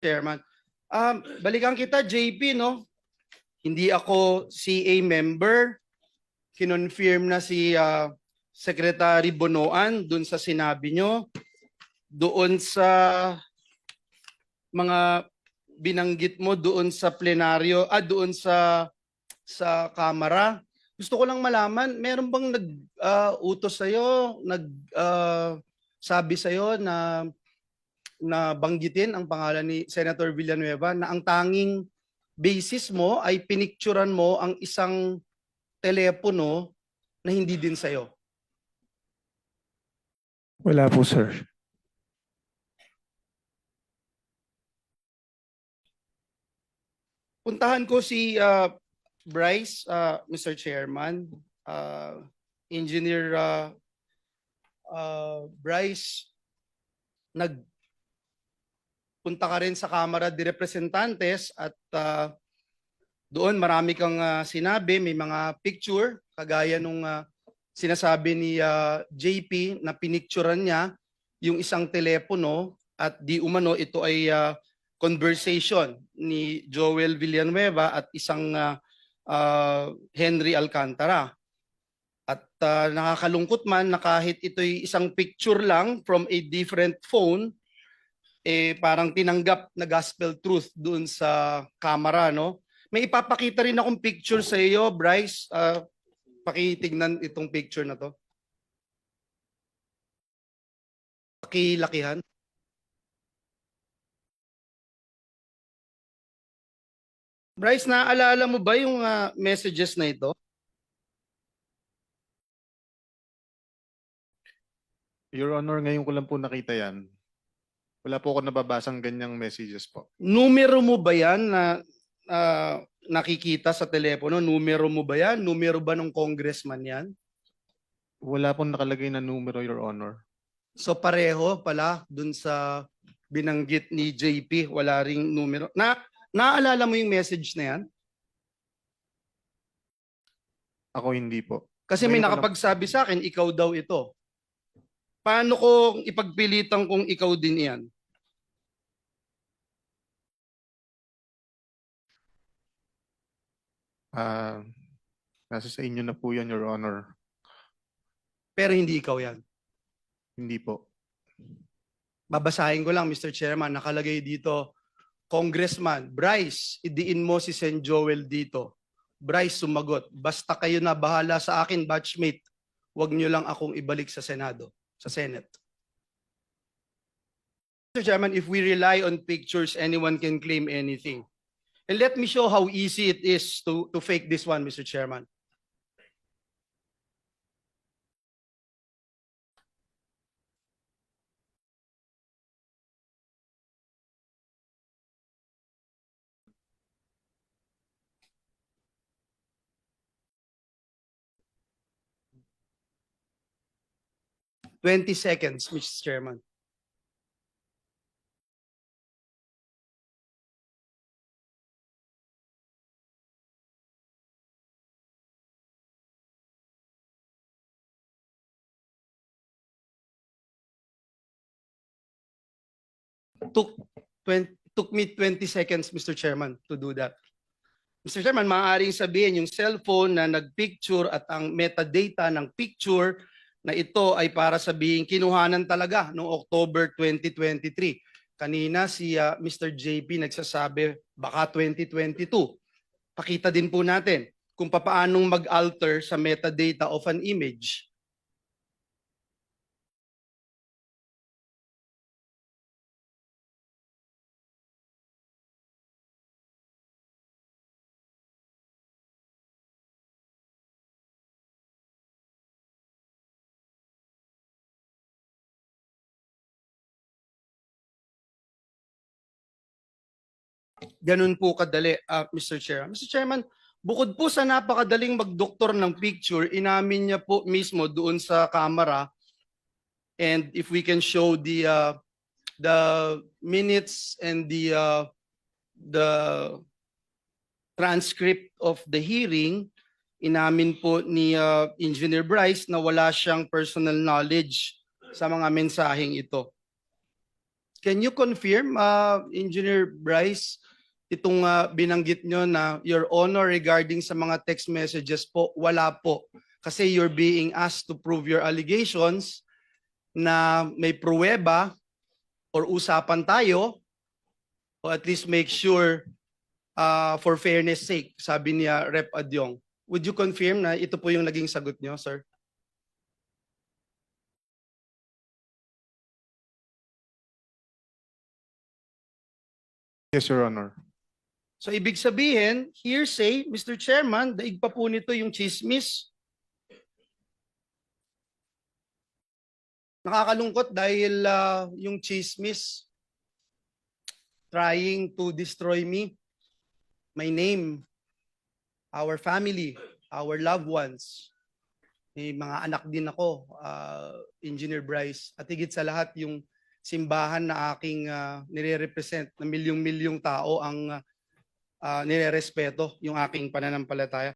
Chairman. Balikan kita, JP, no? Hindi ako CA member. Kinonfirm na si Secretary Bonoan dun sa sinabi nyo. Doon sa mga binanggit mo doon sa plenaryo, doon sa Kamara. Gusto ko lang malaman, meron bang nag-utos sa'yo, sabi sa'yo na banggitin ang pangalan ni Senator Villanueva na ang tanging basis mo ay pinicturan mo ang isang telepono na hindi din sa'yo? Wala po, sir. Puntahan ko si Bryce, Mr. Chairman. Engineer Bryce, nagpunta ka rin sa Kamara de Representantes at doon marami kang sinabi, may mga picture, kagaya nung sinasabi ni JP na pinicturan niya yung isang telepono at di umano ito ay conversation ni Joel Villanueva at isang Henry Alcantara. At nakakalungkot man na kahit ito'y isang picture lang from a different phone, parang tinanggap na gospel truth doon sa camera, no? May ipapakita rin akong picture sa iyo, Bryce. Pakitignan itong picture na to. Pakilakihan. Bryce, naaalala mo ba yung messages na ito? Your Honor, ngayon ko lang po nakita yan. Wala po ako nababasang ganyang messages po. Numero mo ba yan na nakikita sa telepono? Numero mo ba yan? Numero ba ng congressman yan? Wala pong nakalagay na numero, Your Honor. So pareho pala dun sa binanggit ni JP, wala ring numero. Naaalala mo yung message na yan? Ako hindi po. Kasi may Ngayon ko lang- nakapagsabi sa akin, ikaw daw ito. Paano ko ipagpilitan kung ikaw din yan? Nasa sa inyo na po yan, Your Honor. Pero hindi ikaw yan. Hindi po. Babasahin ko lang, Mr. Chairman, nakalagay dito, Congressman, Bryce, idiin mo si Sen. Joel dito. Bryce sumagot, basta kayo na bahala sa akin, batchmate. Huwag niyo lang akong ibalik sa Senado, sa Senate. Mr. Chairman, if we rely on pictures, anyone can claim anything. And let me show how easy it is to fake this one, Mr. Chairman. Twenty seconds, Mr. Chairman. Took me 20 seconds, Mr. Chairman, to do that. Mr. Chairman, maaaring sabihin yung cellphone na nagpicture at ang metadata ng picture na ito ay para sabihin kinuhanan talaga noong October 2023. Kanina si Mr. JP nagsasabi baka 2022. Pakita din po natin kung paanong mag-alter sa metadata of an image. Ganun po kadali, Mr. Chair. Mr. Chairman, bukod po sa napakadaling magdoktor ng picture, inamin niya po mismo doon sa camera, and if we can show the minutes and the transcript of the hearing, inamin po ni Engineer Bryce na wala siyang personal knowledge sa mga mensaheng ito. Can you confirm, Engineer Bryce, itong binanggit nyo na Your Honor regarding sa mga text messages po, wala po. Kasi you're being asked to prove your allegations na may pruweba or usapan tayo o at least make sure for fairness sake, sabi niya Rep. Adyong. Would you confirm na ito po yung naging sagot nyo, sir? Yes, Your Honor. So ibig sabihin, hearsay, Mr. Chairman, daig pa po nito yung chismis. Nakakalungkot dahil yung chismis trying to destroy me, my name, our family, our loved ones. May mga anak din ako, Engineer Bryce. At higit sa lahat yung simbahan na aking nire-represent na milyong-milyong tao ang nire-respeto yung aking pananampalataya.